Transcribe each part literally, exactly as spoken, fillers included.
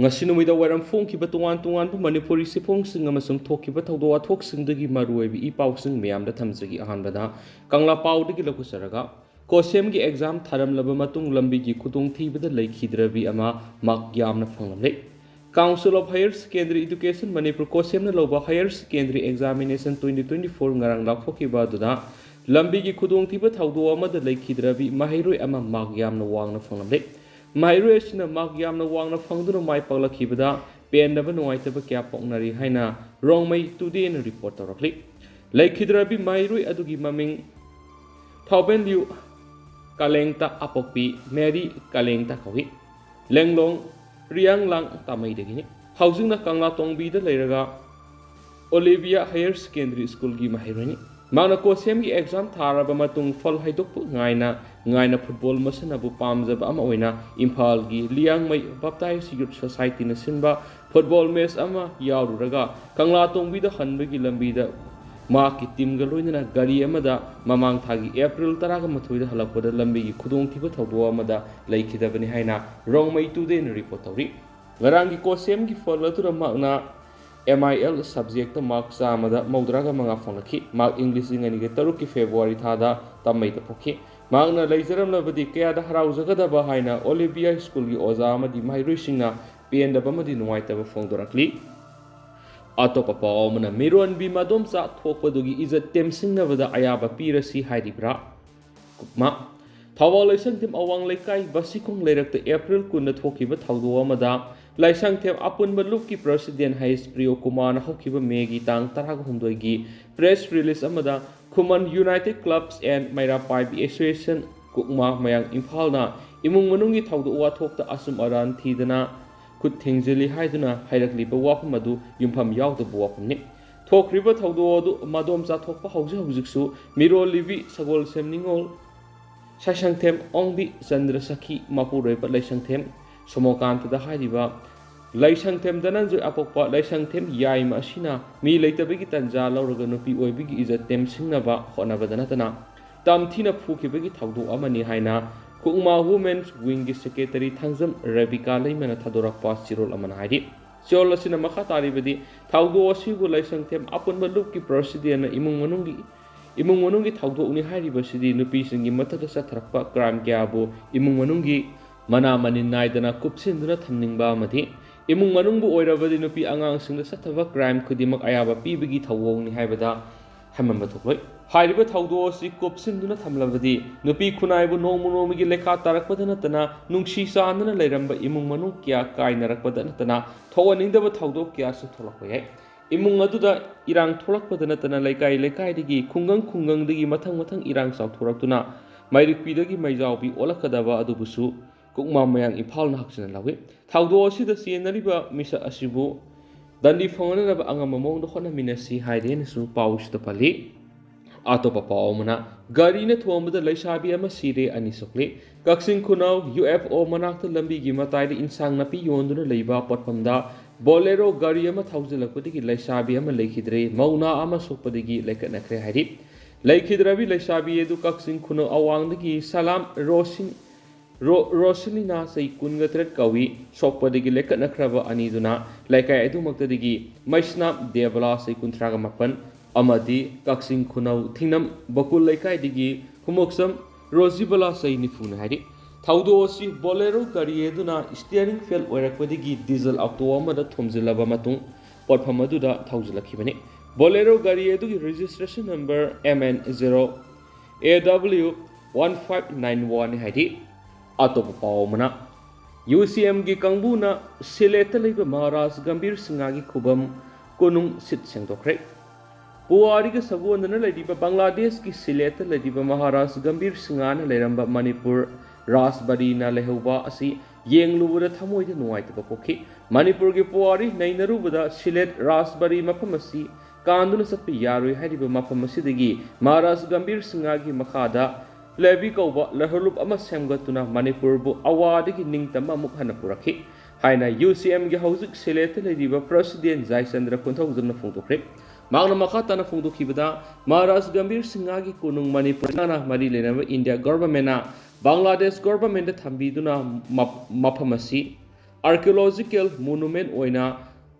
ꯉꯁꯤ ꯅꯨꯃꯤꯗꯥꯡ ꯋꯥꯏꯔꯝ ꯐꯣꯡꯈꯤꯕ ꯇꯣꯉꯥꯟ ꯇꯣꯉꯥꯟꯕ ꯃꯅꯤꯄꯨꯔꯤ ꯆꯦꯐꯣꯡꯁꯤꯡ ꯑꯃꯁꯨꯡ ꯊꯣꯛꯈꯤꯕ ꯊꯧꯗꯣꯛ ꯋꯥꯊꯣꯛꯁꯤꯡꯗꯒꯤ ꯃꯔꯨꯑꯣꯏꯕ ꯏ ꯄꯥꯎꯁꯤꯡ ꯃꯌꯥꯝꯗ ꯊꯝꯖꯒꯦ꯫ ꯑꯍꯥꯟꯕꯗ ꯀꯪꯂꯥ ꯄꯥꯎꯗꯒꯤ ꯂꯧꯈꯠꯆꯔꯒ, ꯀꯣꯁꯦꯝꯒꯤ ꯑꯦꯛꯖꯥꯝ ꯊꯥꯔꯝꯂꯕ ꯃꯇꯨꯡ ꯂꯝꯕꯤꯒꯤ ꯈꯨꯗꯣꯡꯊꯤꯕꯗ ꯂꯩꯈꯤꯗ꯭ꯔꯕꯤ ꯑꯃ ꯃꯥꯔꯛ ꯌꯥꯝꯅ ꯐꯪꯂꯝꯂꯦ꯫ Council of Higher Secondary Education Manipur, ꯀꯣꯁꯦꯝꯅ ꯂꯧꯕ Higher Secondary Examination twenty twenty-four ꯉꯔꯥꯡ ꯂꯥꯎꯊꯣꯛꯈꯤꯕ ꯑꯗꯨꯗ ꯂꯝꯕꯤꯒꯤ ꯈꯨꯗꯣꯡꯊꯤꯕ ꯊꯧꯗꯣꯛ ꯑꯃꯗ ꯂꯩꯈꯤꯗ꯭ꯔꯕꯤ ꯃꯍꯩꯔꯣꯏ ꯑꯃ ꯃꯥꯔꯛ ꯌꯥꯝꯅ ꯋꯥꯡꯅ ꯐꯪꯂꯝꯂꯦ꯫ ꯃꯍꯩꯔꯣꯏ ꯑꯁꯤꯅ ꯃꯥꯔꯛ ꯌꯥꯝꯅ ꯋꯥꯡꯅ ꯐꯪꯗꯨꯅ ꯃꯥꯏ ꯄꯥꯛꯂꯛꯈꯤꯕꯗ ꯄꯦꯟꯗꯕ ꯅꯨꯡꯉꯥꯏꯇꯕ ꯀꯌꯥ ꯄꯣꯛꯅꯔꯤ ꯍꯥꯏꯅ ꯔꯣꯡꯃꯩ ꯇꯨꯗꯦꯅ ꯔꯤꯄꯣꯔꯠ ꯇꯧꯔꯛꯂꯤ꯫ ꯂꯩꯈꯤꯗ꯭ꯔꯕꯤ ꯃꯍꯩꯔꯣꯏ ꯑꯗꯨꯒꯤ ꯃꯃꯤꯡ ꯊꯥꯎꯕꯦꯟꯂꯤꯌꯨ ꯀꯥꯂꯦꯡꯇ ꯑꯄꯣꯛꯄꯤ ꯃꯦꯔꯤ ꯀꯥꯂꯦꯡꯇ ꯀꯧꯏ꯫ ꯂꯦꯡꯂꯣꯡ ꯔꯤꯌꯥꯡꯂꯥꯡ ꯇꯥꯃꯩꯗꯒꯤꯅꯤ꯫ ꯍꯧꯖꯤꯛꯅ ꯀꯪꯂꯥ ꯇꯣꯡꯕꯤꯗ ꯂꯩꯔꯒ ꯑꯣꯂꯤꯚꯤꯌꯥ Higher Secondary Schoolꯒꯤ ꯃꯍꯩꯔꯣꯏꯅꯤ꯫ ꯃꯍꯥꯛꯅ ꯀꯣꯁꯦꯝꯒꯤ ꯑꯦꯛꯖꯥꯝ ꯊꯥꯔꯕ ꯃꯇꯨꯡ ꯐꯜ ꯍꯥꯏꯗꯣꯛꯄ ꯉꯥꯏꯅ ꯉꯥꯏꯅ ꯐꯨꯠꯕꯣꯜ ꯃꯁꯥꯟꯅꯕꯨ ꯄꯥꯝꯖꯕ ꯑꯃ ꯑꯣꯏꯅ ꯏꯝꯐꯥꯜꯒꯤ ꯂꯤꯌꯥꯡꯃꯩ Baptist Youth Societyꯅ ꯁꯤꯟꯕ ꯐꯨꯠꯕꯣꯜ ꯃꯦꯆ ꯑꯃ ꯌꯥꯎꯔꯨꯔꯒ ꯀꯪꯂꯥ ꯇꯣꯡꯕꯤꯗ ꯍꯟꯕꯒꯤ ꯂꯝꯕꯤꯗ ꯃꯍꯥꯛꯀꯤ ꯇꯤꯝꯒ ꯂꯣꯏꯅꯅ ꯒꯥꯔꯤ ꯑꯃꯗ ꯃꯃꯥꯡ ꯊꯥꯒꯤ ꯑꯦꯄ꯭ꯔꯤꯜ ꯇꯔꯥꯒ ꯃꯥꯊꯣꯏꯗ ꯍꯜꯂꯛꯄꯗ ꯂꯝꯕꯤꯒꯤ ꯈꯨꯗꯣꯡꯊꯤꯕ ꯊꯧꯗꯣꯛ ꯑꯃꯗ ꯂꯩꯈꯤꯗꯕꯅꯤ ꯍꯥꯏꯅ ꯔꯣꯡꯃꯩ ꯇꯨꯗꯦꯅ ꯔꯤꯄꯣꯔꯠ ꯇꯧꯔꯤ꯫ ꯉꯔꯥꯡꯒꯤ ꯀꯣꯁꯦꯝꯒꯤ ꯐꯜ ꯑꯗꯨꯗ ꯃꯍꯥꯛꯅ M I L subjectꯇ ꯃꯥꯔꯛ ꯆꯥꯝꯃꯗ ꯃꯧꯗ꯭ꯔꯥꯒ ꯃꯉꯥ ꯐꯪꯂꯛꯈꯤ꯫ ꯃꯍꯥꯛ ꯏꯪ ꯂꯤꯁꯤꯡ ꯑꯅꯤꯒ ꯇꯔꯨꯛꯀꯤ ꯐꯦꯕ꯭ꯔꯨꯋꯥꯔꯤ ꯊꯥꯗ ꯇꯥꯃꯩꯗ ꯄꯣꯛꯈꯤ꯫ ꯃꯍꯥꯛꯅ ꯂꯩꯖꯔꯝꯂꯕꯗꯤ ꯀꯌꯥꯗ ꯍꯔꯥꯎꯖꯒꯗꯕ ꯍꯥꯏꯅ ꯑꯣꯂꯤꯚꯤꯌꯥ ꯁ꯭ꯀꯨꯜꯒꯤ ꯑꯣꯖꯥ ꯑꯃꯗꯤ ꯃꯍꯩꯔꯣꯏꯁꯤꯡꯅ ꯄꯦꯟꯗꯕ ꯑꯃꯗꯤ ꯅꯨꯡꯉꯥꯏꯇꯕ ꯐꯣꯡꯗꯣꯔꯛꯂꯤ꯫ ꯑꯇꯣꯞꯄ ꯄꯥꯎ ꯑꯃꯅ, ꯃꯤꯔꯣꯟꯕꯤ ꯃꯗꯣꯝꯆꯥ ꯊꯣꯛꯄꯗꯨꯒꯤ ꯏꯖꯠ ꯇꯦꯝꯁꯤꯡꯅꯕꯗ ꯑꯌꯥꯕ ꯄꯤꯔꯁꯤ ꯍꯥꯏꯔꯤꯕ꯭ꯔꯥ? ꯀꯨꯛꯃꯥ꯫ ꯊꯧꯕꯥꯜ ꯂꯩꯁꯪꯊꯦꯝ ꯑꯋꯥꯡ ꯂꯩꯀꯥꯏ ꯕꯁꯤꯈꯣꯡ ꯂꯩꯔꯛꯇ ꯑꯦꯄ꯭ꯔꯤꯜ ꯀꯨꯟꯗ ꯊꯣꯛꯈꯤꯕ ꯊꯧꯗꯣꯛ ꯑꯃꯗ ꯂꯩꯁꯪꯊꯦꯝ ꯑꯄꯨꯟꯕ ꯂꯨꯞꯀꯤ ꯄ꯭ꯔꯁꯤꯗꯦꯟ ꯍꯩꯁ ꯄ꯭ꯔꯤꯌꯣ ꯀꯨꯃꯥꯔꯅ ꯍꯧꯈꯤꯕ ꯃꯦꯒꯤ ꯇꯥꯡ ꯇꯔꯥꯒ ꯍꯨꯝꯗꯣꯏꯒꯤ ꯄ꯭ꯔꯦꯁ ꯔꯤꯂꯤꯖ ꯑꯃꯗ ꯈꯨꯃꯟ United Clubs and ꯃꯩꯔꯥ ꯄꯥꯏꯕꯤ Association ꯀꯨꯛꯃꯥ ꯃꯌꯥꯡ ꯏꯝꯐꯥꯜꯅ ꯏꯃꯨꯡ ꯃꯅꯨꯡꯒꯤ ꯊꯧꯗꯣꯛ ꯋꯥꯊꯣꯛꯇ ꯑꯆꯨꯝ ꯑꯔꯥꯟ ꯊꯤꯗꯅ ꯈꯨꯠ ꯊꯤꯡꯖꯤꯜꯂꯤ ꯍꯥꯏꯗꯨꯅ ꯍꯥꯏꯔꯛꯂꯤꯕ ꯋꯥꯐꯝ ꯑꯗꯨ ꯌꯨꯝꯐꯝ ꯌꯥꯎꯗꯕ ꯋꯥꯐꯝꯅꯤ꯫ ꯊꯣꯛꯈ꯭ꯔꯤꯕ ꯊꯧꯗꯣꯛ ꯑꯗꯨ ꯃꯗꯣꯝꯆꯥ ꯊꯣꯛꯄ ꯍꯧꯖꯤꯛ ꯍꯧꯖꯤꯛꯁꯨ ꯃꯤꯔꯣꯜꯂꯤꯕꯤ ꯁꯒꯣꯜꯁꯦꯝ ꯅꯤꯉꯣꯜ ꯁꯥꯏꯁꯪꯊꯦꯝ ꯑꯣꯡꯕꯤ ꯆꯟꯗ꯭ꯔ ꯁꯈꯤ ꯃꯄꯨꯔꯣꯏꯕ ꯂꯩꯁꯪꯊꯦꯝ ꯁꯣꯃꯣꯀꯥꯟꯇꯗ ꯍꯥꯏꯔꯤꯕ ꯂꯩꯁꯪꯊꯦꯝ ꯙꯅꯟꯖꯣꯏ ꯑꯄꯣꯛꯄ ꯂꯩꯁꯪꯊꯦꯝ ꯌꯥꯏꯃ ꯑꯁꯤꯅ ꯃꯤ ꯂꯩꯇꯕꯒꯤ ꯇꯟꯖꯥ ꯂꯧꯔꯒ ꯅꯨꯄꯤ ꯑꯣꯏꯕꯒꯤ ꯏꯖꯠ ꯇꯦꯝꯁꯤꯡꯅꯕ ꯍꯣꯠꯅꯕꯗ ꯅꯠꯇꯅ ꯇꯝꯊꯤꯅ ꯐꯨꯈꯤꯕꯒꯤ ꯊꯧꯗꯣꯛ ꯑꯃꯅꯤ ꯍꯥꯏꯅ ꯀꯨꯛꯃꯥ Women's Wingꯒꯤ Secretary ꯊꯥꯡꯖꯝ ꯔꯦꯕꯤꯀꯥ ꯂꯩꯃꯅ ꯊꯥꯗꯣꯔꯛꯄ ꯆꯦꯔꯣꯜ ꯑꯃꯅ ꯍꯥꯏꯔꯤ꯫ ꯆꯦꯔꯣꯜ ꯑꯁꯤꯅ ꯃꯈꯥ ꯇꯥꯔꯤꯕꯗꯤ, ꯊꯧꯗꯣꯛ ꯑꯁꯤꯕꯨ ꯂꯥꯏꯁꯪꯊꯦꯝ ꯑꯄꯨꯟꯕ ꯂꯨꯞꯀꯤ Presidentꯅ ꯏꯃꯨꯡ ꯃꯅꯨꯡꯒꯤ, ꯏꯃꯨꯡ ꯃꯅꯨꯡꯒꯤ ꯊꯧꯗꯣꯛꯅꯤ ꯍꯥꯏꯔꯤꯕꯁꯤꯗꯤ ꯅꯨꯄꯤꯁꯤꯡꯒꯤ ꯃꯊꯛꯇ ꯆꯠꯊꯔꯛꯄ crime ꯀꯌꯥꯕꯨ ꯏꯃꯨꯡ ꯃꯅꯨꯡꯒꯤ ꯃꯅꯥ ꯃꯅꯤꯟ ꯅꯥꯏꯗꯅ ꯀꯨꯞꯁꯤꯟꯗꯨꯅ ꯊꯝꯅꯤꯡꯕ ꯑꯃꯗꯤ ꯏꯃꯨꯡ ꯃꯅꯨꯡꯕꯨ ꯑꯣꯏꯔꯕꯗꯤ ꯅꯨꯄꯤ ꯑꯉꯥꯡꯁꯤꯡꯗ ꯆꯠꯊꯕ crime ꯈꯨꯗꯤꯡꯃꯛ ꯑꯌꯥꯕ ꯄꯤꯕꯒꯤ ꯊꯧꯑꯣꯡꯅꯤ ꯍꯥꯏꯕꯗ ꯍꯥꯏꯃꯟꯕ ꯊꯣꯛꯂꯣꯏ꯫ ꯍꯥꯏꯔꯤꯕ ꯊꯧꯗꯣꯛ ꯑꯁꯤ ꯀꯨꯞꯁꯤꯟꯗꯨꯅ ꯊꯝꯂꯕꯗꯤ ꯅꯨꯄꯤ ꯈꯨꯟꯅꯥꯏꯕꯨ ꯅꯣꯡꯃ ꯅꯣꯡꯃꯒꯤ ꯂꯩꯈꯥ ꯇꯥꯔꯛꯄꯗ ꯅꯠꯇꯅ ꯅꯨꯡꯁꯤ ꯆꯥꯟꯅꯅ ꯂꯩꯔꯝꯕ ꯏꯃꯨꯡ ꯃꯅꯨꯡ ꯀꯌꯥ ꯀꯥꯏꯅꯔꯛꯄꯗ ꯅꯠꯇꯅ ꯊꯣꯛꯍꯟꯅꯤꯡꯗꯕ ꯊꯧꯗꯣꯛ ꯀꯌꯥꯁꯨ ꯊꯣꯛꯂꯛꯄ ꯌꯥꯏ꯫ ꯏꯃꯨꯡ ꯑꯗꯨꯗ ꯏꯔꯥꯡ ꯊꯣꯛꯂꯛꯄꯗ ꯅꯠꯇꯅ ꯂꯩꯀꯥꯏ ꯂꯩꯀꯥꯏꯗꯒꯤ, ꯈꯨꯡꯒꯪ ꯈꯨꯡꯒꯪꯗꯒꯤ ꯃꯊꯪ ꯃꯊꯪ ꯏꯔꯥꯡ ꯆꯥꯎꯊꯣꯔꯛꯇꯨꯅ ꯃꯩꯔꯤꯛꯄꯤꯗꯒꯤ ꯃꯩꯖꯥꯎꯕꯤ ꯑꯣꯜꯂꯛꯀꯗꯕ ꯑꯗꯨꯕꯨꯁꯨ ꯀꯨꯛꯃꯥ ꯃꯌꯥꯡ ꯏꯝꯐꯥꯜꯅ ꯍꯛꯆꯤꯟꯅ ꯂꯧꯏ꯫ ꯊꯧꯗꯣꯛ ꯑꯁꯤꯗ ꯆꯦꯟꯅꯔꯤꯕ ꯃꯤꯁꯛ ꯑꯁꯤꯕꯨ ꯗꯟꯗꯤ ꯐꯪꯅꯅꯕ ꯑꯉꯝꯕ ꯃꯑꯣꯡꯗ ꯍꯣꯠꯅꯃꯤꯟꯅꯁꯤ ꯍꯥꯏꯔꯤ ꯍꯥꯏꯅꯁꯨ ꯄꯥꯎꯁꯤꯗ ꯄꯜꯂꯤ꯫ ꯑꯇꯣꯞꯄ ꯄꯥꯎ ꯑꯃꯅ, ꯒꯥꯔꯤꯅ ꯊꯣꯝꯕꯗ ꯂꯩꯁꯥꯕꯤ ꯑꯃ ꯁꯤꯔꯦ, ꯑꯅꯤ ꯁꯣꯛꯂꯦ꯫ ꯀꯛꯆꯤꯡ ꯈꯨꯅꯧ UFO ꯃꯅꯥꯛꯇ ꯂꯝꯕꯤꯒꯤ ꯃꯇꯥꯏꯗ ꯏꯟꯁꯥꯡ ꯅꯥꯄꯤ ꯌꯣꯟꯗꯨꯅ ꯂꯩꯕ ꯄꯣꯠꯐꯝꯗ Bolero ꯒꯥꯔꯤ ꯑꯃ ꯊꯧꯖꯤꯜꯂꯛꯄꯗꯒꯤ ꯂꯩꯁꯥꯕꯤ ꯑꯃ ꯂꯩꯈꯤꯗ꯭ꯔꯦ, ꯃꯧ ꯅꯥ ꯑꯃ ꯁꯣꯛꯄꯗꯒꯤ ꯂꯩꯈꯠꯅꯈ꯭ꯔꯦ ꯍꯥꯏꯔꯤ꯫ ꯂꯩꯈꯤꯗ꯭ꯔꯕꯤ ꯂꯩꯁꯥꯕꯤ ꯑꯗꯨ ꯀꯛꯆꯤꯡ ꯈꯨꯅꯧ ꯑꯋꯥꯡꯗꯒꯤ ꯁꯂꯥꯝ ꯔꯣꯁꯤꯟ ꯔꯣ-, ꯔꯣꯁꯤꯂꯤꯅꯥ ꯆꯍꯤ ꯀꯨꯟꯒ ꯇꯔꯦꯠ ꯀꯧꯏ꯫ ꯁꯣꯛꯄꯗꯒꯤ ꯂꯩꯈꯠꯅꯈ꯭ꯔꯕ ꯑꯅꯤꯗꯨꯅ ꯂꯩꯀꯥꯏ ꯑꯗꯨꯃꯛꯇꯗꯒꯤ ꯃꯩꯁꯅꯥꯝ ꯗꯦꯕꯂꯥ ꯆꯍꯤ ꯀꯨꯟꯊ꯭ꯔꯥꯒ ꯃꯥꯄꯟ ꯑꯃꯗꯤ ꯀꯛꯆꯤꯡ ꯈꯨꯅꯧ ꯊꯤꯡꯅꯝ ꯕꯀꯨꯜ ꯂꯩꯀꯥꯏꯗꯒꯤ ꯈꯨꯃꯣꯛꯆꯝ ꯔꯣꯖꯤꯕꯂꯥ ꯆꯍꯤ ꯅꯤꯐꯨꯅꯤ ꯍꯥꯏꯔꯤ꯫ ꯊꯧꯗꯣꯛ ꯑꯁꯤ Bolero ꯒꯥꯔꯤ ꯑꯗꯨꯅ steering fail ꯑꯣꯏꯔꯛꯄꯗꯒꯤ diesel auto ꯑꯃꯗ ꯊꯣꯝꯖꯤꯜꯂꯕ ꯃꯇꯨꯡ ꯄꯣꯠꯐꯝ ꯑꯗꯨꯗ ꯊꯧꯖꯤꯜꯂꯛꯈꯤꯕꯅꯤ꯫ Bolero ꯒꯥꯔꯤ ꯑꯗꯨꯒꯤ registration number MN zero AW one five nine one ꯍꯥꯏꯔꯤ꯫ ꯑꯇꯣꯞꯄ ꯄꯥꯎ ꯑꯃꯅ, UCMꯒꯤ ꯀꯥꯡꯕꯨꯅ ꯁꯤꯂꯦꯠꯇ ꯂꯩꯕ ꯃꯍꯥꯔꯥꯖ ꯒꯝꯚꯤꯔ ꯁꯤꯡꯍꯒꯤ ꯈꯨꯕꯝ ꯀꯣꯅꯨꯡ ꯁꯤꯠ ꯁꯦꯡꯗꯣꯛꯈ꯭ꯔꯦ꯫ ꯄꯨꯋꯥꯔꯤꯒ ꯁꯥꯒꯣꯟꯅꯅ ꯂꯩꯔꯤꯕ ꯕꯪꯒ꯭ꯂꯥꯗꯦꯁꯀꯤ ꯁꯤꯂꯦꯠꯇ ꯂꯩꯔꯤꯕ ꯃꯍꯥꯔꯥꯖ ꯒꯝꯚꯤꯔ ꯁꯤꯡꯍꯅ ꯂꯩꯔꯝꯕ ꯃꯅꯤꯄꯨꯔ ꯔꯥꯖꯕꯥꯔꯤꯅ ꯂꯩꯍꯧꯕ ꯑꯁꯤ ꯌꯦꯡꯂꯨꯕꯗ ꯊꯃꯣꯏꯗ ꯅꯨꯡꯉꯥꯏꯇꯕ ꯄꯣꯛꯈꯤ꯫ ꯃꯅꯤꯄꯨꯔꯒꯤ ꯄꯨꯋꯥꯔꯤ ꯅꯩꯅꯔꯨꯕꯗ ꯁꯤꯂꯦꯠ ꯔꯥꯖꯕꯥꯔꯤ ꯃꯐꯝ ꯑꯁꯤ ꯀꯥꯟꯗꯨꯅ ꯆꯠꯄ ꯌꯥꯔꯣꯏ ꯍꯥꯏꯔꯤꯕ ꯃꯐꯝ ꯑꯁꯤꯗꯒꯤ ꯃꯍꯥꯔꯥꯖ ꯒꯝꯚꯤꯔ ꯁꯤꯡꯍꯒꯤ ꯃꯈꯥꯗ ꯄ꯭ꯂꯦꯕꯤ ꯀꯧꯕ ꯂꯩꯍꯧꯂꯨꯞ ꯑꯃ ꯁꯦꯝꯒꯠꯇꯨꯅ ꯃꯅꯤꯄꯨꯔꯕꯨ ꯑꯋꯥꯗꯒꯤ ꯅꯤꯡꯇꯝꯕ ꯑꯃꯨꯛ ꯍꯟꯅ ꯄꯨꯔꯛꯈꯤ ꯍꯥꯏꯅ UCMꯒꯤ ꯍꯧꯖꯤꯛ ꯁꯤꯂꯦꯠꯇ ꯂꯩꯔꯤꯕ President ꯖꯥꯏꯆꯟꯗ꯭ꯔ ꯀꯣꯟꯊꯧꯖꯝꯅ ꯐꯣꯡꯗꯣꯛꯈ꯭ꯔꯦ꯫ ꯃꯍꯥꯛꯅ ꯃꯈꯥ ꯇꯥꯅ ꯐꯣꯡꯗꯣꯛꯈꯤꯕꯗ, ꯃꯍꯥꯔꯥꯖ ꯒꯝꯚꯤꯔ ꯁꯤꯡꯍꯒꯤ ꯀꯣꯅꯨꯡ ꯃꯅꯤꯄꯨꯔꯅ ꯃꯔꯤ ꯂꯩꯅꯕ ꯏꯟꯗꯤꯌꯥ ꯒꯣꯚꯔꯟꯃꯦꯟꯠꯅ ꯕꯪꯒ꯭ꯂꯥꯗꯦꯁ ꯒꯣꯚꯔꯟꯃꯦꯟꯠꯇ ꯊꯝꯕꯤꯗꯨꯅ ꯃꯞ-, ꯃꯐꯝ ꯑꯁꯤ ꯑꯥꯔꯀꯤꯑꯣꯂꯣꯖꯤꯀꯦꯜ ꯃꯣꯅꯨꯃꯦꯟꯠ ꯑꯣꯏꯅ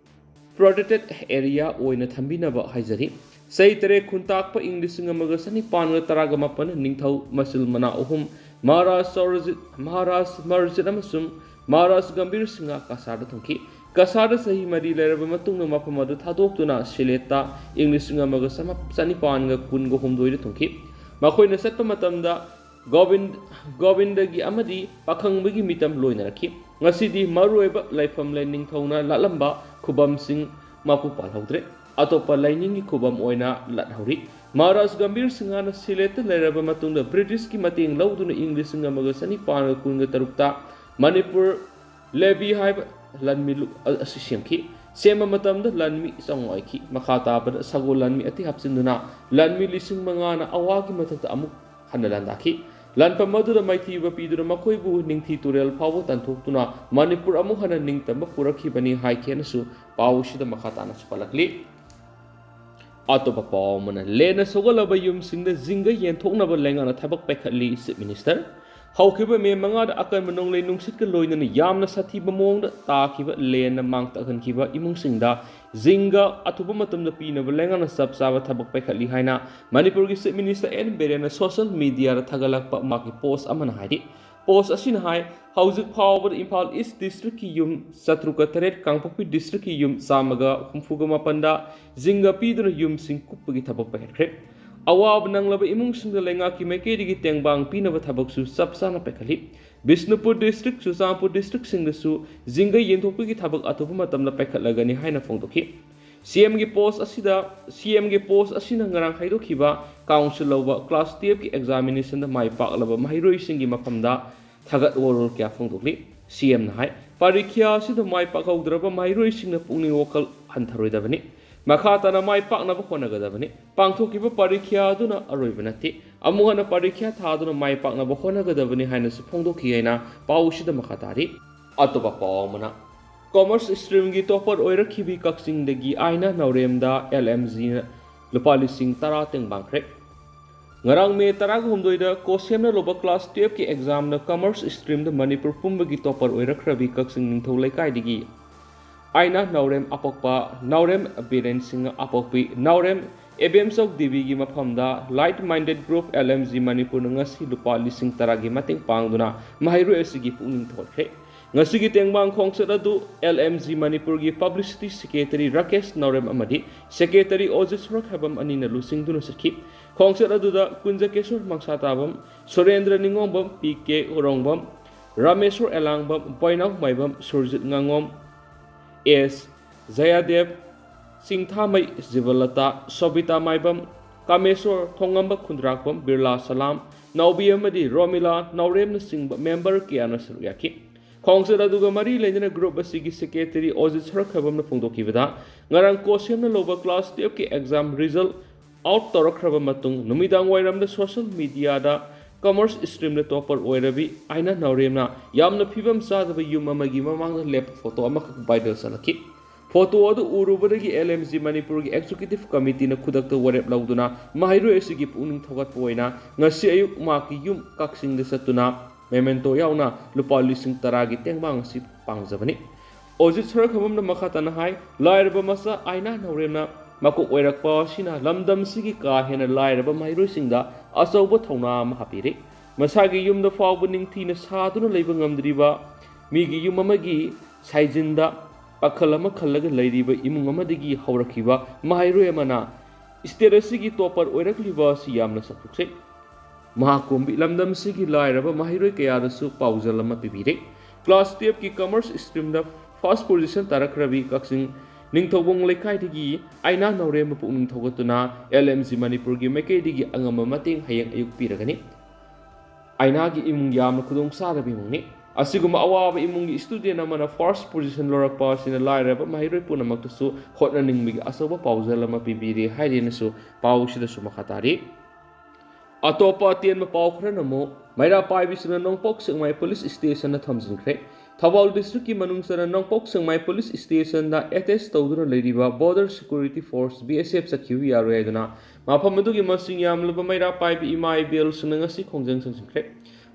ꯄ꯭ꯔꯣꯇꯦꯛꯇꯦꯗ ꯑꯦꯔꯤꯌꯥ ꯑꯣꯏꯅ ꯊꯝꯕꯤꯅꯕ ꯍꯥꯏꯖꯔꯤ꯫ ꯆꯍꯤ ꯇꯔꯦꯠ ꯈꯨꯟꯇꯥꯛꯄ ꯏꯪ ꯂꯤꯁꯤꯡ ꯑꯃꯒ ꯆꯅꯤꯄꯥꯟꯒ ꯇꯔꯥꯒ ꯃꯥꯄꯟ ꯅꯤꯡꯊꯧ ꯃꯆꯤꯜ ꯃꯅꯥ ꯑꯍꯨꯝ, ꯃꯍꯥꯔꯥꯖ ꯁꯧꯔꯖꯤꯠ, ꯃꯍꯥꯔꯥꯖ ꯃꯔꯖꯤꯠ ꯑꯃꯁꯨꯡ ꯃꯍꯥꯔꯥꯖ ꯒꯝꯚꯤꯔ ꯁꯤꯡꯍ ꯀꯁꯥꯔꯗ ꯊꯨꯡꯈꯤ꯫ ꯀꯁꯥꯔꯗ ꯆꯍꯤ ꯃꯔꯤ ꯂꯩꯔꯕ ꯃꯇꯨꯡꯗ ꯃꯐꯝ ꯑꯗꯨ ꯊꯥꯗꯣꯛꯇꯨꯅ ꯁꯤꯂꯦꯠꯇ ꯏꯪ ꯂꯤꯁꯤꯡ ꯑꯃꯒ ꯆꯅꯤꯄꯥꯟꯒ ꯀꯨꯟꯒ ꯍꯨꯝꯗꯣꯏꯗ ꯊꯨꯡꯈꯤ꯫ ꯃꯈꯣꯏꯅ ꯆꯠꯄ ꯃꯇꯝꯗ ꯒꯣꯕꯤꯟ-, ꯒꯣꯕꯤꯟꯗꯒꯤ ꯑꯃꯗꯤ ꯄꯥꯈꯪꯕꯒꯤ ꯃꯤꯇꯝ ꯂꯣꯏꯅꯔꯛꯈꯤ꯫ ꯉꯁꯤꯗꯤ ꯃꯔꯨꯑꯣꯏꯕ ꯂꯥꯏꯐꯝꯂꯦꯟ ꯅꯤꯡꯊꯧꯅ ꯂꯥꯠꯂꯝꯕ ꯈꯨꯕꯝꯁꯤꯡ ꯃꯄꯨ ꯄꯥꯜꯍꯧꯗ꯭ꯔꯦ꯫ ꯑꯇꯣꯞꯄ ꯂꯥꯏꯅꯤꯡꯒꯤ ꯈꯨꯕꯝ ꯑꯣꯏꯅ ꯂꯥꯠꯍꯧꯔꯤ꯫ ꯃꯍꯥꯔꯥꯖ ꯒꯝꯚꯤꯔ ꯁꯤꯡꯍꯅ ꯁꯤꯂꯦꯠꯇ ꯂꯩꯔꯕ ꯃꯇꯨꯡꯗ ꯕ꯭ꯔꯤꯇꯤꯁꯀꯤ ꯃꯇꯦꯡ ꯂꯧꯗꯨꯅ ꯏꯪ ꯂꯤꯁꯤꯡ ꯑꯃꯒ ꯆꯅꯤꯄꯥꯟꯒ ꯀꯨꯟꯒ ꯇꯔꯨꯛꯇ ꯃꯅꯤꯄꯨꯔ ꯂꯦꯕꯤ ꯍꯥꯏꯕ ꯂꯥꯟꯃꯤ ꯂꯨꯞ ꯑꯁꯤ ꯁꯦꯝꯈꯤ꯫ ꯁꯦꯝꯕ ꯃꯇꯝꯗ ꯂꯥꯟꯃꯤ ꯆꯥꯝꯃꯉꯥ ꯑꯣꯏꯈꯤ꯫ ꯃꯈꯥ ꯇꯥꯕꯗ ꯁꯒꯣꯜ ꯂꯥꯟꯃꯤ ꯑꯇꯩ ꯍꯥꯞꯆꯤꯟꯗꯨꯅ ꯂꯥꯟꯃꯤ ꯂꯤꯁꯤꯡ ꯃꯉꯥꯅ ꯑꯋꯥꯒꯤ ꯃꯊꯛꯇ ꯑꯃꯨꯛ ꯍꯟꯅ ꯂꯥꯟꯗꯥꯈꯤ꯫ ꯂꯥꯟꯐꯝ ꯑꯗꯨꯗ ꯃꯥꯏꯊꯤꯕ ꯄꯤꯗꯨꯅ ꯃꯈꯣꯏꯕꯨ ꯅꯤꯡꯊꯤ ꯇꯨꯔꯦꯜ ꯐꯥꯎꯕ ꯇꯥꯟꯊꯣꯛꯇꯨꯅ ꯃꯅꯤꯄꯨꯔ ꯑꯃꯨꯛ ꯍꯟꯅ ꯅꯤꯡꯇꯝꯕ ꯄꯨꯔꯛꯈꯤꯕꯅꯤ ꯍꯥꯏꯈꯤ ꯍꯥꯏꯅꯁꯨ ꯄꯥꯎ ꯑꯁꯤꯗ ꯃꯈꯥ ꯇꯥꯅꯁꯨ ꯄꯜꯂꯛꯂꯤ꯫ ꯑꯇꯣꯞꯄ ꯄꯥꯎ ꯑꯃꯅ, ꯂꯦꯟꯅ ꯁꯣꯛꯍꯜꯂꯕ ꯌꯨꯝꯁꯤꯡꯗ ꯖꯤꯡꯒ ꯌꯦꯟꯊꯣꯛꯅꯕ ꯂꯩꯉꯥꯛꯅ ꯊꯕꯛ ꯄꯥꯏꯈꯠꯂꯤ, ꯆꯤꯐ ꯃꯤꯅꯤꯁꯇꯔ꯫ ꯍꯧꯈꯤꯕ ꯃꯦ ꯃꯉꯥꯗ ꯑꯀꯟꯕ ꯅꯣꯡꯂꯩ ꯅꯨꯡꯁꯤꯠꯀ ꯂꯣꯏꯅꯅ ꯌꯥꯝꯅ ꯁꯥꯊꯤꯕ ꯃꯑꯣꯡꯗ ꯇꯥꯈꯤꯕ ꯂꯦꯟꯅ ꯃꯥꯡ ꯇꯥꯛꯍꯟꯈꯤꯕ ꯏꯃꯨꯡꯁꯤꯡꯗ ꯖꯤꯡꯒ ꯑꯊꯨꯕ ꯃꯇꯝꯗ ꯄꯤꯅꯕ ꯂꯩꯉꯥꯛꯅ ꯆꯞ ꯆꯥꯕ ꯊꯕꯛ ꯄꯥꯏꯈꯠꯂꯤ ꯍꯥꯏꯅ ꯃꯅꯤꯄꯨꯔꯒꯤ ꯆꯤꯐ ꯃꯤꯅꯤꯁꯇꯔ ꯑꯦꯟ ꯕꯤꯔꯦꯟꯅ ꯁꯣꯁꯤꯌꯦꯜ ꯃꯤꯗꯤꯌꯥꯗ ꯊꯥꯒꯠꯂꯛꯄ ꯃꯍꯥꯛꯀꯤ ꯄꯣꯁ ꯑꯃꯅ ꯍꯥꯏꯔꯤ꯫ ꯄꯣꯁ ꯑꯁꯤꯅ ꯍꯥꯏ, ꯍꯧꯖꯤꯛ ꯐꯥꯎꯕꯗ ꯏꯝꯐꯥꯜ ꯏꯁ ꯗꯤꯁꯇ꯭ꯔꯤꯛꯀꯤ ꯌꯨꯝ ꯆꯥꯇ꯭ꯔꯨꯛꯀ ꯇꯔꯦꯠ, ꯀꯥꯡꯄꯣꯛꯄꯤ ꯗꯤꯁꯇ꯭ꯔꯤꯛꯀꯤ ꯌꯨꯝ ꯆꯥꯝꯃꯒ ꯍꯨꯝꯐꯨꯒ ꯃꯥꯄꯟꯗ ꯖꯤꯡꯒ ꯄꯤꯗꯨꯅ ꯌꯨꯝꯁꯤꯡ ꯀꯨꯞꯄꯒꯤ ꯊꯕꯛ ꯄꯥꯏꯈꯠꯈ꯭ꯔꯦ꯫ ꯑꯋꯥꯕ ꯅꯪꯂꯕ ꯏꯃꯨꯡꯁꯤꯡꯗ ꯂꯩꯉꯥꯛꯀꯤ ꯃꯥꯏꯀꯩꯗꯒꯤ ꯇꯦꯡꯕꯥꯡ ꯄꯤꯅꯕ ꯊꯕꯛꯁꯨ ꯆꯞ ꯆꯥꯅ ꯄꯥꯏꯈꯠꯂꯤ꯫ ꯕꯤꯁꯅꯨꯄꯨꯔ ꯗꯤꯁꯇ꯭ꯔꯤꯛ, ꯆꯨꯔꯆꯥꯟꯄꯨꯔ ꯗꯤꯁꯇ꯭ꯔꯤꯛꯁꯤꯡꯗꯁꯨ ꯖꯤꯡꯒ ꯌꯦꯟꯊꯣꯛꯄꯒꯤ ꯊꯕꯛ ꯑꯊꯨꯕ ꯃꯇꯝꯗ ꯄꯥꯏꯈꯠꯂꯒꯅꯤ ꯍꯥꯏꯅ ꯐꯣꯡꯗꯣꯛꯈꯤ꯫ ꯁꯤꯑꯦꯝꯒꯤ ꯄꯣꯁ ꯑꯁꯤꯗ, ꯁꯤꯑꯦꯝꯒꯤ ꯄꯣꯁ ꯑꯁꯤꯅ ꯉꯔꯥꯡ ꯍꯥꯏꯗꯣꯛꯈꯤꯕ ꯀꯥꯎꯟꯁꯤꯜ ꯂꯧꯕ ꯀ꯭ꯂꯥꯁ ꯇꯨꯌꯦꯜꯐꯀꯤ ꯑꯦꯛꯖꯥꯃꯤꯅꯦꯁꯟꯗ ꯃꯥꯏ ꯄꯥꯛꯂꯕ ꯃꯍꯩꯔꯣꯏꯁꯤꯡꯒꯤ ꯃꯐꯝꯗ ꯊꯥꯒꯠ ꯋꯥꯔꯣꯜ ꯀꯌꯥ ꯐꯣꯡꯗꯣꯛꯂꯤ꯫ ꯁꯤꯑꯦꯝꯅ ꯍꯥꯏ, ꯄꯔꯤꯈ꯭ꯌꯥ ꯑꯁꯤꯗ ꯃꯥꯏ ꯄꯥꯛꯍꯧꯗ꯭ꯔꯕ ꯃꯍꯩꯔꯣꯏꯁꯤꯡꯅ ꯄꯨꯛꯅꯤꯡ ꯋꯥꯈꯜ ꯍꯟꯊꯔꯣꯏꯗꯕꯅꯤ꯫ ꯃꯈꯥ ꯇꯥꯅ ꯃꯥꯏ ꯄꯥꯛꯅꯕ ꯍꯣꯠꯅꯒꯗꯕꯅꯤ꯫ ꯄꯥꯡꯊꯣꯛꯈꯤꯕ ꯄꯔꯤꯈ꯭ꯌꯥ ꯑꯗꯨꯅ ꯑꯔꯣꯏꯕ ꯅꯠꯇꯦ꯫ ꯑꯃꯨꯛ ꯍꯟꯅ ꯄꯔꯤꯈ꯭ꯌꯥ ꯊꯥꯗꯨꯅ ꯃꯥꯏ ꯄꯥꯛꯅꯕ ꯍꯣꯠꯅꯒꯗꯕꯅꯤ ꯍꯥꯏꯅꯁꯨ ꯐꯣꯡꯗꯣꯛꯈꯤ ꯍꯥꯏꯅ ꯄꯥꯎ ꯑꯁꯤꯗ ꯃꯈꯥ ꯇꯥꯔꯤ꯫ ꯑꯇꯣꯞꯄ ꯄꯥꯎ ꯑꯃꯅ, Commerce streamꯒꯤ topper ꯑꯣꯏꯔꯛꯈꯤꯕꯤ ꯀꯛꯆꯤꯡꯗꯒꯤ ꯑꯥꯏꯅꯥ ꯅꯥꯎꯔꯦꯝꯗ L M Gꯅ ꯂꯨꯄꯥ ꯂꯤꯁꯤꯡ ꯇꯔꯥ ꯇꯦꯡꯕꯥꯡꯈ꯭ꯔꯦ꯫ ꯉꯔꯥꯡ ꯃꯦ ꯇꯔꯥꯒ ꯍꯨꯝꯗꯣꯏꯗ ꯀꯣꯁꯦꯝꯅ ꯂꯧꯕ class twelveꯀꯤ examꯗ commerce streamꯗ ꯃꯅꯤꯄꯨꯔ ꯄꯨꯝꯕꯒꯤ topper ꯑꯣꯏꯔꯛꯈ꯭ꯔꯕꯤ ꯀꯛꯆꯤꯡ ꯅꯤꯡꯊꯧ ꯂꯩꯀꯥꯏꯗꯒꯤ ꯑꯥꯏꯅꯥ ꯅꯥꯎꯔꯦꯝ ꯑꯄꯣꯛꯄ, ꯅꯥꯎꯔꯦꯝ ꯕꯤꯔꯦꯟ ꯁꯤꯡꯍ ꯑꯄꯣꯛꯄꯤ, ꯅꯥꯎꯔꯦꯝ ꯑꯦꯕꯦꯝꯆꯧ ꯗꯦꯕꯤꯒꯤ ꯃꯐꯝꯗ Like Minded Group L M G ꯃꯅꯤꯄꯨꯔꯅ ꯉꯁꯤ ꯂꯨꯄꯥ ꯂꯤꯁꯤꯡ ꯇꯔꯥꯒꯤ ꯃꯇꯦꯡ ꯄꯥꯡꯗꯨꯅ ꯃꯍꯩꯔꯣꯏ ꯑꯁꯤꯒꯤ ꯄꯨꯛꯅꯤꯡ ꯊꯧꯒꯠꯈ꯭ꯔꯦ꯫ ꯉꯁꯤꯒꯤ ꯇꯦꯡꯕꯥꯡ ꯈꯣꯡꯆꯠ ꯑꯗꯨ L M G ꯃꯅꯤꯄꯨꯔꯒꯤ publicity secretary ꯔꯥꯀꯦꯁ ꯅꯥꯎꯔꯦꯝ ꯑꯃꯗꯤ secretary ꯑꯣꯖꯤꯠ ꯁꯣꯔꯛꯈꯥꯕꯝ ꯑꯅꯤꯅ ꯂꯨꯆꯤꯡꯗꯨꯅ ꯆꯠꯈꯤ꯫ ꯈꯣꯡꯆꯠ ꯑꯗꯨꯗ ꯀꯨꯟꯖꯀꯦꯁꯣꯔ ꯃꯪꯁꯥꯇꯥꯕꯝ, ꯁꯨꯔꯦꯟꯗ꯭ꯔ ꯅꯤꯉꯣꯝꯕꯝ, P K ꯎꯔꯣꯡꯕꯝ, ꯔꯥꯃꯦꯁꯣꯔ ꯑꯦꯂꯥꯡꯕꯝ, ꯕꯣꯏꯅꯥꯎ ꯃꯥꯏꯕꯝ, ꯁꯨꯔꯖꯤꯠ ꯉꯥꯉꯣꯝ, S ꯖꯌꯥꯗꯦꯕ, ꯆꯤꯡꯊꯥꯃꯩ ꯖꯤꯕꯂꯇꯥ, ꯁꯣꯕꯤꯇꯥ ꯃꯥꯏꯕꯝ, ꯀꯥꯃꯦꯁꯣꯔ, ꯊꯣꯡꯉꯝꯕ ꯈꯨꯟꯗ꯭ꯔꯥꯛꯄꯝ, ꯕꯤꯔꯂꯥ ꯁꯂꯥꯝ, ꯅꯥꯎꯕꯤ ꯑꯃꯗꯤ ꯔꯣꯃꯤꯂꯥ ꯅꯥꯎꯔꯦꯝꯅꯆꯤꯡꯕ member ꯀꯌꯥꯅ ꯁꯔꯨꯛ ꯌꯥꯈꯤ꯫ ꯈꯣꯡꯆꯠ ꯑꯗꯨꯒ ꯃꯔꯤ ꯂꯩꯅꯅ group ꯑꯁꯤꯒꯤ secretary ꯑꯣꯖꯤꯠ ꯁꯔꯛꯈꯕꯝꯅ ꯐꯣꯡꯗꯣꯛꯈꯤꯕꯗ, ꯉꯔꯥꯡ ꯀꯣꯁꯦꯝꯅ ꯂꯧꯕ class twelveꯀꯤ exam result out ꯇꯧꯔꯛꯈ꯭ꯔꯕ ꯃꯇꯨꯡ, ꯅꯨꯃꯤꯗꯥꯡ ꯋꯥꯏꯔꯝꯗ social mediaꯗ commerce streamꯗ topper ꯑꯣꯏꯔꯕꯤ ꯑꯥꯏꯅꯥ ꯅꯥꯎꯔꯦꯝꯅ ꯌꯥꯝꯅ ꯐꯤꯕꯝ ꯆꯥꯗꯕ ꯌꯨꯝ ꯑꯃꯒꯤ ꯃꯃꯥꯡꯗ ꯂꯦꯞꯄ photo ꯑꯃꯈꯛ viral ꯆꯠꯂꯛꯈꯤ꯫ Photo ꯑꯗꯨ ꯎꯔꯨꯕꯗꯒꯤ L M G ꯃꯅꯤꯄꯨꯔꯒꯤ executive committeeꯅ ꯈꯨꯗꯛꯇ ꯋꯥꯔꯦꯞ ꯂꯧꯗꯨꯅ ꯃꯍꯩꯔꯣꯏ ꯑꯁꯤꯒꯤ ꯄꯨꯛꯅꯤꯡ ꯊꯧꯒꯠꯄ ꯑꯣꯏꯅ ꯉꯁꯤ ꯑꯌꯨꯛ ꯃꯍꯥꯛꯀꯤ ꯌꯨꯝ ꯀꯛꯆꯤꯡꯗ ꯆꯠꯇꯨꯅ memento ꯌꯥꯎꯅ ꯂꯨꯄꯥ ꯂꯤꯁꯤꯡ ꯇꯔꯥꯒꯤ ꯇꯦꯡꯕꯥꯡ ꯑꯁꯤ ꯄꯥꯡꯖꯕꯅꯤ꯫ ꯑꯣꯖꯤꯠ ꯁꯔꯛꯈꯕꯝꯅ ꯃꯈꯥ ꯇꯥꯅ ꯍꯥꯏ, ꯂꯥꯏꯔꯕ ꯃꯆꯥ ꯑꯥꯏꯅꯥ ꯅꯥꯎꯔꯦꯝꯅ ꯃꯀꯣꯛ ꯑꯣꯏꯔꯛꯄ ꯑꯁꯤꯅ ꯂꯝꯗꯝꯁꯤꯒꯤ ꯀꯥ ꯍꯦꯟꯅ ꯂꯥꯏꯔꯕ ꯃꯍꯩꯔꯣꯏꯁꯤꯡꯗ ꯑꯆꯧꯕ ꯊꯧꯅꯥ ꯑꯃ ꯍꯥꯞꯄꯤꯔꯤ꯫ ꯃꯁꯥꯒꯤ ꯌꯨꯝꯗ ꯐꯥꯎꯕ ꯅꯤꯡꯊꯤꯅ ꯁꯥꯗꯨꯅ ꯂꯩꯕ ꯉꯝꯗ꯭ꯔꯤꯕ ꯃꯤꯒꯤ ꯌꯨꯝ ꯑꯃꯒꯤ ꯁꯥꯏꯖꯤꯟꯗ ꯄꯥꯈꯜ ꯑꯃ ꯈꯜꯂꯒ ꯂꯩꯔꯤꯕ ꯏꯃꯨꯡ ꯑꯃꯗꯒꯤ ꯍꯧꯔꯛꯈꯤꯕ ꯃꯍꯩꯔꯣꯏ ꯑꯃꯅ state ꯑꯁꯤꯒꯤ topper ꯑꯣꯏꯔꯛꯂꯤꯕ ꯑꯁꯤ ꯌꯥꯝꯅ ꯆꯥꯎꯊꯣꯛꯆꯩ꯫ ꯃꯍꯥꯛꯀꯨꯝꯕꯤ ꯂꯝꯗꯝꯁꯤꯒꯤ ꯂꯥꯏꯔꯕ ꯃꯍꯩꯔꯣꯏ ꯀꯌꯥꯗꯁꯨ ꯄꯥꯎꯖꯦꯜ ꯑꯃ ꯄꯤꯕꯤꯔꯦ꯫ Class twelveꯀꯤ commerce streamꯗ first position ꯇꯥꯔꯛꯈ꯭ꯔꯕꯤ ꯀꯛꯆꯤꯡ ꯅꯤꯡꯊꯧꯕꯣꯡ ꯂꯩꯀꯥꯏꯗꯒꯤ ꯑꯥꯏꯅꯥ ꯅꯥꯎꯔꯦꯝꯕ ꯄꯨꯛꯅꯤꯡ ꯊꯧꯒꯠꯇꯨꯅ L M G ꯃꯅꯤꯄꯨꯔꯒꯤ ꯃꯥꯏꯀꯩꯗꯒꯤ ꯑꯉꯝꯕ ꯃꯇꯦꯡ ꯍꯌꯦꯡ ꯑꯌꯨꯛ ꯄꯤꯔꯒꯅꯤ꯫ ꯑꯥꯏꯅꯥꯒꯤ ꯏꯃꯨꯡ ꯌꯥꯝꯅ ꯈꯨꯗꯣꯡ ꯆꯥꯗꯕ ꯏꯃꯨꯡꯅꯤ꯫ ꯑꯁꯤꯒꯨꯝꯕ ꯑꯋꯥꯕ ꯏꯃꯨꯡꯒꯤ student ꯑꯃꯅ first position ꯂꯧꯔꯛꯄ ꯑꯁꯤꯅ ꯂꯥꯏꯔꯕ ꯃꯍꯩꯔꯣꯏ ꯄꯨꯝꯅꯃꯛꯇꯁꯨ ꯍꯣꯠꯅꯅꯤꯡꯕꯒꯤ ꯑꯆꯧꯕ ꯄꯥꯎꯖꯦꯜ ꯑꯃ ꯄꯤꯕꯤꯔꯦ ꯍꯥꯏꯗꯨꯅꯁꯨ ꯄꯥꯎꯁꯤꯗꯁꯨ ꯃꯈꯥ ꯇꯥꯔꯤ꯫ ꯑꯇꯣꯞꯄ ꯑꯇꯦꯟꯕ ꯄꯥꯎ ꯈꯔꯅ ꯑꯃꯨꯛ, ꯃꯩꯔꯥ ꯄꯥꯏꯕꯤꯁꯤꯡꯅ ꯅꯣꯡꯄꯣꯛ ꯁꯦꯛꯃꯥꯏ police stationꯗ ꯊꯝꯖꯤꯟꯈ꯭ꯔꯦ꯫ ꯊꯧꯕꯥꯜ ꯗꯤꯁꯇ꯭ꯔꯤꯛꯀꯤ ꯃꯅꯨꯡ ꯆꯟꯅ ꯅꯣꯡꯄꯣꯛ ꯁꯦꯛꯃꯥꯏ ꯄꯨꯂꯤꯁ ꯁ꯭ꯇꯦꯁꯟꯗ ꯑꯦꯇꯦꯆ ꯇꯧꯗꯨꯅ ꯂꯩꯔꯤꯕ ꯕꯣꯔꯗꯔ ꯁꯦꯀ꯭ꯌꯨꯔꯤꯇꯤ ꯐꯣꯔꯁ, ꯕꯤ ꯑꯦꯁ ꯑꯦꯐ, ꯆꯠꯈꯤꯕ ꯌꯥꯔꯣꯏ ꯍꯥꯏꯗꯨꯅ ꯃꯐꯝ ꯑꯗꯨꯒꯤ ꯃꯁꯤꯡ ꯌꯥꯝꯂꯕ ꯃꯩꯔꯥ ꯄꯥꯏꯕꯤ ꯏꯃꯥ ꯏꯕꯦꯜꯁꯤꯡꯅ ꯉꯁꯤ ꯈꯣꯡꯖꯪ ꯆꯪꯁꯤꯟꯈ꯭ꯔꯦ꯫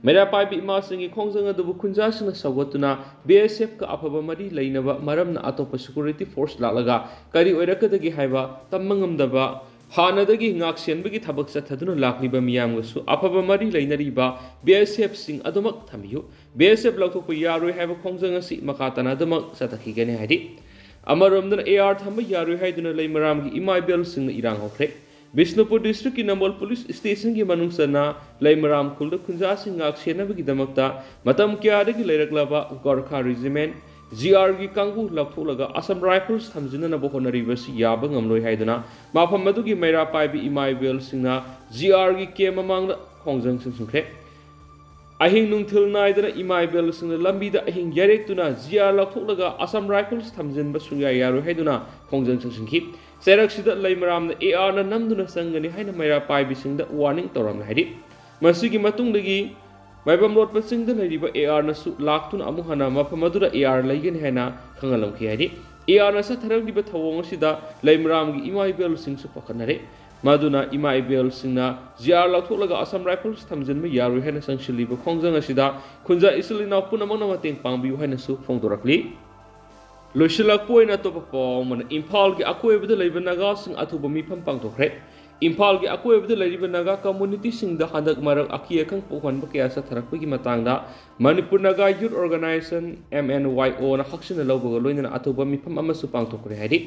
ꯃꯩꯔꯥ ꯄꯥꯏꯕꯤ ꯏꯃꯥꯁꯤꯡꯒꯤ ꯈꯣꯡꯖꯪ ꯑꯗꯨꯕꯨ ꯈꯨꯟꯖꯥꯁꯤꯡꯅ ꯁꯧꯒꯠꯇꯨꯅ ꯕꯤ ꯑꯦꯁ ꯑꯦꯐꯀ ꯑꯐꯕ ꯃꯔꯤ ꯂꯩꯅꯕ ꯃꯔꯝꯅ ꯑꯇꯣꯞꯄ ꯁꯦꯀ꯭ꯌꯨꯔꯤꯇꯤ ꯐꯣꯔꯁ ꯂꯥꯛꯂꯒ ꯀꯔꯤ ꯑꯣꯏꯔꯛꯀꯗꯒꯦ ꯍꯥꯏꯕ ꯇꯝꯕ ꯉꯝꯗꯕ, ꯍꯥꯟꯅꯗꯒꯤ ꯉꯥꯛꯁꯦꯟꯕꯒꯤ ꯊꯕꯛ ꯆꯠꯊꯗꯨꯅ ꯂꯥꯛꯂꯤꯕ ꯃꯤꯌꯥꯝꯒꯁꯨ ꯑꯐꯕ ꯃꯔꯤ ꯂꯩꯅꯔꯤꯕ ꯕꯤ ꯑꯦꯁ ꯑꯦꯐꯁꯤꯡ ꯑꯗꯨꯃꯛ ꯊꯝꯕꯤꯌꯨ꯫ ꯕꯤ ꯑꯦꯁ ꯑꯦꯐ ꯂꯧꯊꯣꯛꯄ ꯌꯥꯔꯣꯏ ꯍꯥꯏꯕ ꯈꯣꯡꯖꯪ ꯑꯁꯤ ꯃꯈꯥ ꯇꯥꯅ ꯑꯗꯨꯃꯛ ꯆꯠꯊꯈꯤꯒꯅꯤ ꯍꯥꯏꯔꯤ꯫ ꯑꯃꯔꯣꯝꯗꯅ ꯑꯦ ꯑꯥꯔ ꯊꯝꯕ ꯌꯥꯔꯣꯏ ꯍꯥꯏꯗꯨꯅ ꯂꯩꯃꯔꯥꯝꯒꯤ ꯏꯃꯥ ꯏꯕꯦꯜꯁꯤꯡꯅ ꯏꯔꯥꯡ ꯍꯧꯈ꯭ꯔꯦ꯫ ꯕꯤꯁꯅꯨꯄꯨꯔ ꯗꯤꯁꯇ꯭ꯔꯤꯛꯀꯤ ꯅꯝꯕꯣꯜ ꯄꯨꯂꯤꯁ ꯁ꯭ꯇꯦꯁꯟꯒꯤ ꯃꯅꯨꯡ ꯆꯟꯅ ꯂꯩꯃꯔꯥꯝ ꯈꯨꯜꯗ ꯈꯨꯟꯖꯥꯁꯤꯡ ꯉꯥꯛ ꯁꯦꯟꯅꯕꯒꯤꯗꯃꯛꯇ ꯃꯇꯝ ꯀꯌꯥꯗꯒꯤ ꯂꯩꯔꯛꯂꯕ ꯒꯣꯔꯈꯥ ꯔꯤꯖꯤꯃꯦꯟ, ꯖꯤ ꯑꯥꯔꯒꯤ ꯀꯥꯡꯕꯨ ꯂꯧꯊꯣꯛꯂꯒ ꯑꯁꯥꯝ ꯔꯥꯏꯐꯜꯁ ꯊꯝꯖꯤꯟꯅꯅꯕ ꯍꯣꯠꯅꯔꯤꯕꯁꯤ ꯌꯥꯕ ꯉꯝꯂꯣꯏ ꯍꯥꯏꯗꯨꯅ ꯃꯐꯝ ꯑꯗꯨꯒꯤ ꯃꯩꯔꯥ ꯄꯥꯏꯕꯤ ꯏꯃꯥ ꯏꯕꯦꯜꯁꯤꯡꯅ ꯖꯤ ꯑꯥꯔꯒꯤ ꯀꯦꯝ ꯃꯃꯥꯡꯗ ꯈꯣꯡꯖꯪ ꯆꯪꯁꯤꯟꯈ꯭ꯔꯦ꯫ ꯑꯍꯤꯡ ꯅꯨꯡꯊꯤꯜ ꯅꯥꯏꯗꯅ ꯏꯃꯥ ꯏꯕꯦꯜꯁꯤꯡꯅ ꯂꯝꯕꯤꯗ ꯑꯍꯤꯡ ꯌꯥꯔꯦꯛꯇꯨꯅ ꯖꯤ ꯑꯥꯔ ꯂꯧꯊꯣꯛꯂꯒ ꯑꯁꯥꯝ ꯔꯥꯏꯐꯜꯁ ꯊꯝꯖꯤꯟꯕ ꯁꯨꯡꯌꯥ ꯌꯥꯔꯣꯏ ꯍꯥꯏꯗꯨꯅ ꯈꯣꯡꯖꯪ ꯆꯪꯁꯤꯟꯈꯤ꯫ ꯆꯩꯔꯛꯁꯤꯗ ꯂꯩꯃꯔꯥꯝꯅ ꯑꯦ ꯑꯥꯔꯅ ꯅꯝꯗꯨꯅ ꯆꯪꯒꯅꯤ ꯍꯥꯏꯅ ꯃꯩꯔꯥ ꯄꯥꯏꯕꯤꯁꯤꯡꯗ ꯋꯥꯔꯅꯤꯡ ꯇꯧꯔꯝꯃꯦ ꯍꯥꯏꯔꯤ꯫ ꯃꯁꯤꯒꯤ ꯃꯇꯨꯡꯗꯒꯤ ꯃꯥꯏꯕꯝ ꯂꯣꯠꯄ ꯆꯤꯡꯗ ꯂꯩꯔꯤꯕ ꯑꯦ ꯑꯥꯔꯅꯁꯨ ꯂꯥꯛꯇꯨꯅ ꯑꯃꯨꯛ ꯍꯟꯅ ꯃꯐꯝ ꯑꯗꯨꯗ ꯑꯦ ꯑꯥꯔ ꯂꯩꯒꯅꯤ ꯍꯥꯏꯅ ꯈꯪꯍꯜꯂꯝꯈꯤ ꯍꯥꯏꯔꯤ꯫ ꯑꯦ ꯑꯥꯔꯅ ꯆꯠꯊꯔꯛꯂꯤꯕ ꯊꯧꯑꯣꯡ ꯑꯁꯤꯗ ꯂꯩꯃꯔꯥꯝꯒꯤ ꯏꯃꯥ ꯏꯕꯦꯜꯁꯤꯡꯁꯨ ꯄꯥꯈꯠꯅꯔꯦ꯫ ꯃꯗꯨꯅ ꯏꯃꯥ ꯏꯕꯦꯜꯁꯤꯡꯅ ꯖꯤ ꯑꯥꯔ ꯂꯧꯊꯣꯛꯂꯒ ꯑꯁꯥꯝ ꯔꯥꯏꯐꯜꯁ ꯊꯝꯖꯤꯟꯕ ꯌꯥꯔꯣꯏ ꯍꯥꯏꯅ ꯆꯪꯁꯤꯜꯂꯤꯕ ꯈꯣꯡꯖꯪ ꯑꯁꯤꯗ ꯈꯨꯟꯖꯥ ꯏꯆꯤꯜ ꯏꯅꯥꯎ ꯄꯨꯝꯅꯃꯛꯅ ꯃꯇꯦꯡ ꯄꯥꯡꯕꯤꯌꯨ ꯍꯥꯏꯅꯁꯨ ꯐꯣꯡꯗꯣꯔꯛꯂꯤ꯫ ꯂꯣꯏꯁꯤꯜꯂꯛꯄ ꯑꯣꯏꯅ ꯑꯇꯣꯞꯄ ꯄꯥꯎ ꯑꯃꯅ, ꯏꯝꯐꯥꯜꯒꯤ ꯑꯀꯣꯏꯕꯗ ꯂꯩꯕ ꯅꯥꯒꯥꯁꯤꯡ ꯑꯊꯨꯕ ꯃꯤꯐꯝ ꯄꯥꯡꯊꯣꯛꯈ꯭ꯔꯦ꯫ ꯏꯝꯐꯥꯜꯒꯤ ꯑꯀꯣꯏꯕꯗ ꯂꯩꯔꯤꯕ ꯅꯥꯒꯥ ꯀꯝꯃꯨꯅꯤꯇꯤꯁꯤꯡꯗ ꯍꯟꯗꯛ ꯃꯔꯛ ꯑꯀꯤ ꯑꯈꯪ ꯄꯣꯛꯍꯟꯕ ꯀꯌꯥ ꯆꯠꯊꯔꯛꯄꯒꯤ ꯃꯇꯥꯡꯗ ꯃꯅꯤꯄꯨꯔ ꯅꯥꯒꯥ ꯌꯨꯠ ꯑꯣꯔꯒꯅꯥꯏꯖꯦꯁꯟ, ꯑꯦꯝ ꯑꯦꯟ ꯋꯥꯏ ꯑꯣꯅ ꯍꯛꯆꯤꯟꯅ ꯂꯧꯕꯒ ꯂꯣꯏꯅꯅ ꯑꯊꯨꯕ ꯃꯤꯐꯝ ꯑꯃꯁꯨ ꯄꯥꯡꯊꯣꯛꯈ꯭ꯔꯦ ꯍꯥꯏꯔꯤ꯫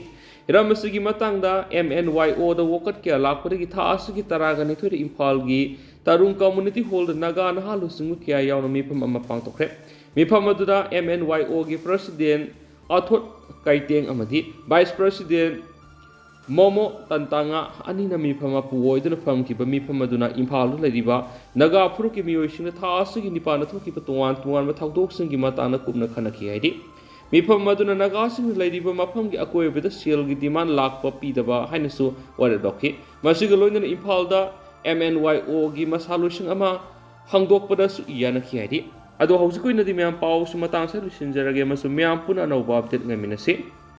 ꯍꯤꯔꯝ ꯑꯁꯤꯒꯤ ꯃꯇꯥꯡꯗ ꯑꯦꯝ ꯑꯦꯟ ꯋꯥꯏ ꯑꯣꯗ ꯋꯥꯀꯠ ꯀꯌꯥ ꯂꯥꯛꯄꯗꯒꯤ ꯊꯥ ꯑꯁꯤꯒꯤ ꯇꯔꯥꯒ ꯅꯤꯊꯣꯏꯗ ꯏꯝꯐꯥꯜꯒꯤ ꯇꯔꯨꯡ ꯀꯝꯃꯨꯅꯤꯇꯤ ꯍꯣꯜꯗ ꯅꯥꯒꯥ ꯅꯍꯥ ꯂꯨꯆꯤꯡꯕ ꯀꯌꯥ ꯌꯥꯎꯅ ꯃꯤꯐꯝ ꯑꯃ ꯄꯥꯡꯊꯣꯛꯈ꯭ꯔꯦ꯫ ꯃꯤꯐꯝ ꯑꯗꯨꯗ ꯑꯦꯝ ꯑꯦꯟ ꯋꯥꯏ ꯑꯣꯒꯤ ꯄ꯭ꯔꯁꯤꯗꯦꯟ ꯑꯊꯣꯠ ꯀꯥꯏꯇꯦꯡ ꯑꯃꯗꯤ ꯚꯥꯏꯁ ꯄ꯭ꯔꯁꯤꯗꯦꯟ ꯃꯣꯃꯣ ꯇꯟꯇꯥꯉꯥ ꯑꯅꯤꯅ ꯃꯤꯐꯝ ꯃꯄꯨ ꯑꯣꯏꯗꯨꯅ ꯐꯝꯈꯤꯕ ꯃꯤꯐꯝ ꯑꯗꯨꯅ ꯏꯝꯐꯥꯜꯗ ꯂꯩꯔꯤꯕ ꯅꯥꯒꯥ ꯐꯨꯔꯨꯞꯀꯤ ꯃꯤꯑꯣꯏꯁꯤꯡꯅ ꯊꯥ ꯑꯁꯤꯒꯤ ꯅꯤꯄꯥꯟꯗ ꯊꯣꯛꯈꯤꯕ ꯇꯣꯉꯥꯟ ꯇꯣꯉꯥꯟꯕ ꯊꯧꯗꯣꯛꯁꯤꯡꯒꯤ ꯃꯇꯥꯡꯗ ꯀꯨꯞꯅ ꯈꯟꯅꯈꯤ ꯍꯥꯏꯔꯤ꯫ ꯃꯤꯐꯝ ꯑꯗꯨꯅ ꯅꯥꯒꯥꯁꯤꯡꯅ ꯂꯩꯔꯤꯕ ꯃꯐꯝꯒꯤ ꯑꯀꯣꯏꯕꯗ ꯁꯦꯜꯒꯤ ꯗꯤꯃꯥꯟ ꯂꯥꯛꯄ ꯄꯤꯗꯕ ꯍꯥꯏꯅꯁꯨ ꯋꯥꯔꯦꯞ ꯂꯧꯈꯤ꯫ ꯃꯁꯤꯒ ꯂꯣꯏꯅꯅ ꯏꯝꯐꯥꯜꯗ ꯑꯦꯝ ꯑꯦꯟ ꯋꯥꯏ ꯑꯣꯒꯤ ꯃꯁꯥꯂꯣꯏꯁꯪ ꯑꯃ ꯍꯥꯡꯗꯣꯛꯄꯗꯁꯨ ꯌꯥꯅꯈꯤ ꯍꯥꯏꯔꯤ꯫ ꯑꯗꯣ ꯍꯧꯖꯤꯛꯀꯤ ꯑꯣꯏꯅꯗꯤ ꯃꯌꯥꯝ ꯄꯥꯎꯁꯨ ꯃꯇꯥꯡꯁꯤꯗ ꯂꯣꯏꯁꯤꯟꯖꯔꯒꯦ ꯑꯃꯁꯨꯡ ꯃꯌꯥꯝ ꯄꯨꯟꯅ ꯑꯅꯧꯕ update ꯉꯥꯏꯃꯤꯟꯅꯁꯤ꯫